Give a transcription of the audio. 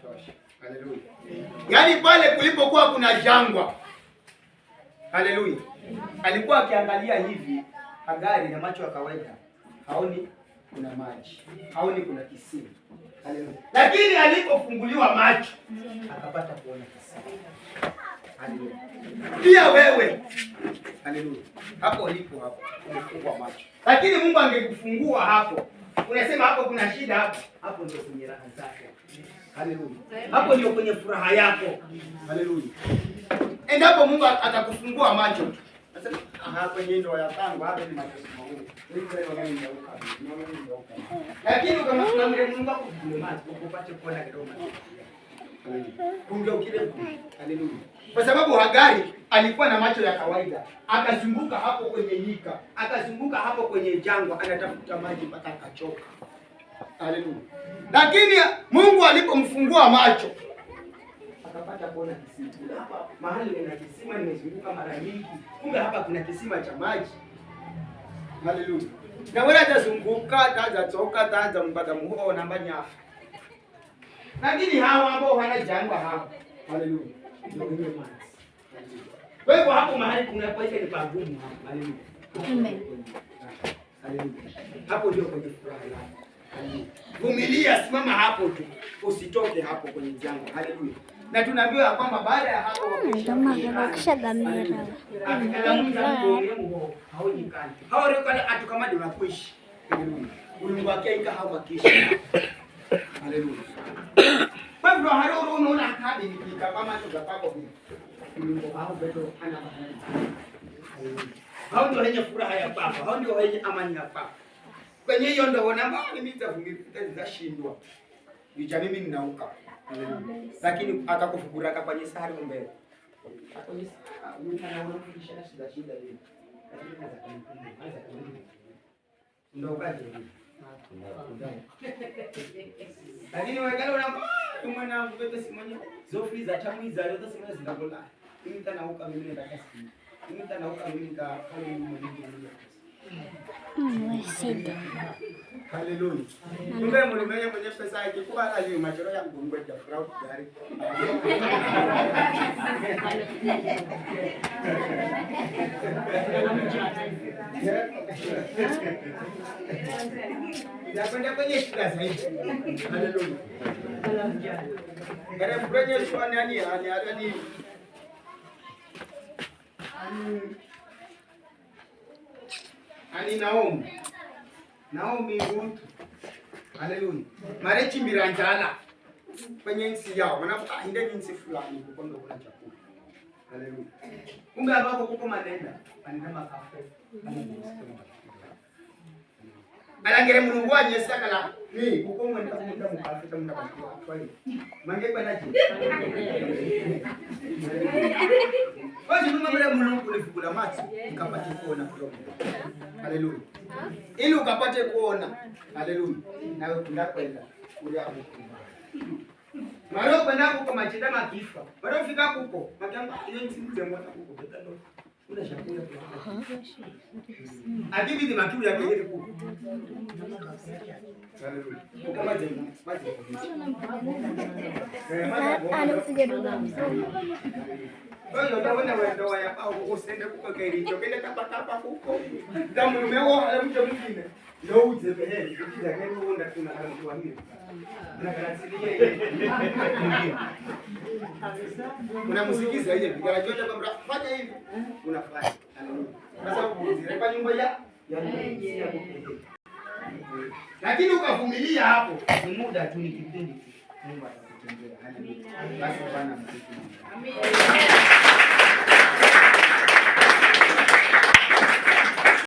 Tosha. Haleluya. Yaani pale kulipokuwa kuna jangwa. Haleluya. Alikuwa akiangalia hivi Hagari na macho ya kawaida, haoni kuna maji, haoni kuna kisima. Haleluya. Lakini alipofunguliwa macho akapata kuona kisima. Haleluya. Pia wewe, haleluya, hapo ulipo hapo umefungwa macho, lakini Mungu angekufungua hapo, unasema hapo kuna shida hapo, hapo ndio kwenye raha zako. Haleluya. Hapo ndio kwenye furaha yako. Haleluya. Endapo Mungu atakufungua macho tu. Nasema aha, kwenye ndoa ya tangu hapa ni mateso magumu. Mimi kweli mimi nitauka. Mimi nitauka. Lakini kama tunamle Mungu akufungue macho, upate kuona kidogo macho. Haleluya. Haleluya. Kwa sababu Hagari alikuwa na macho ya kawaida, akazunguka hapo kwenye nyika, akazunguka hapo kwenye jangwa, anatafuta maji mpaka akachoka. Haleluya. Lakini Mungu alipomfungua macho akapata kuona kisima. Hapa mahali kuna kisima, nimezunguka mara nyingi, kumbe hapa kuna kisima cha maji. Haleluya. Na wewe atazunguka ataza taza mpaka muho namba nyafa. Lakini hawa ambao wana jangwa hawa. Haleluya. Ndio wenye maji. Kwa hivyo hapo mahali kunapoita ni pagumu hapo. Haleluya. Amen. Haleluya. Hapo ndio kwenye furaha yako. Haleluya. Vumilia, simama hapo tu, usitoke hapo kwenye jangwa. Haleluya. Na tunaambiwa ya kwamba baada ya hapo Ndamaga atukamadi unakuishi. Haleluya. Ulungu wake hawakishi. Haleluya. Kwa hivyo haroro unaona kadi nikika kama tugapako hivi. Ulungu wao bado ana bahari. Haleluya. Hao ndio wenye furaha ya baba, hao ndio wenye amani ya baba. Kwenye hiyo ndio namba mimi nitavumilia nitashindwa. Nija mimi ninauka. Haleluya. Lakini akakufuguraka kwenye sahari mbele. Kwenye sahari unafundisha na shida shida hivi. Lakini kaza kunikumbuka, kaza kunikumbuka. Ndio kaje hivi. Lakini wekale unamba mwanangu pepe simonye zofri za chamwiza yote simonye zingakola. Mimi nitanauka mimi nitakasi. Mimi nitanauka mimi nitafanya mimi mwenyewe. Mwesida. Haleluya. Kumbe mlimwenye mwenye pesa yake kwa ali machoro ya mgongo ya furaha gari. Inakwenda kwenye shida zaidi. Haleluya. Kare kwenye shida nani ani ani ani Naomi. Naomi Ruth. Haleluya. Marechimbira njala kwenye nchi yao. Wanafuta inde nchi fulani huko ndo kuna chakula. Haleluya. Kumbe hapo kuko manenda, manenda makafe. Alangere mulungu wanyesa kala ni kuko mwenda kumunda mukafe tamunda kwa hiyo. Mange kwa naji. Kwa hiyo mama mulungu kulifukula macho ukapate kuona kutoka. Haleluya. Ili ukapate kuona. Haleluya. Nawe kundakwenda kulia huko. Maro kwenda huko machida makifa. Maro fika huko. Makamba iyo nchi mwana huko betalo. Una chakula kwa. Akibi ni makiu ya kile huko. Haleluya. Huko majengo, majengo. Oyo ndabona wendo ya pao usende kuko kericho kende tapa huko. Damu meo ala mtu mwingine. Ndio uje beheli ukija kendo onda tuna ala mtu wangine. Na karasilia ile. Unamsikiza ile bigara chote kwamba fanya hivi. Unafanya. Kwa sababu kwa nyumba ya ya kupekee. Lakini ukavumilia hapo ni muda tu, ni kipindi tu. Mungu atakutendea. Haleluya. Basi Bwana msifu. Amina.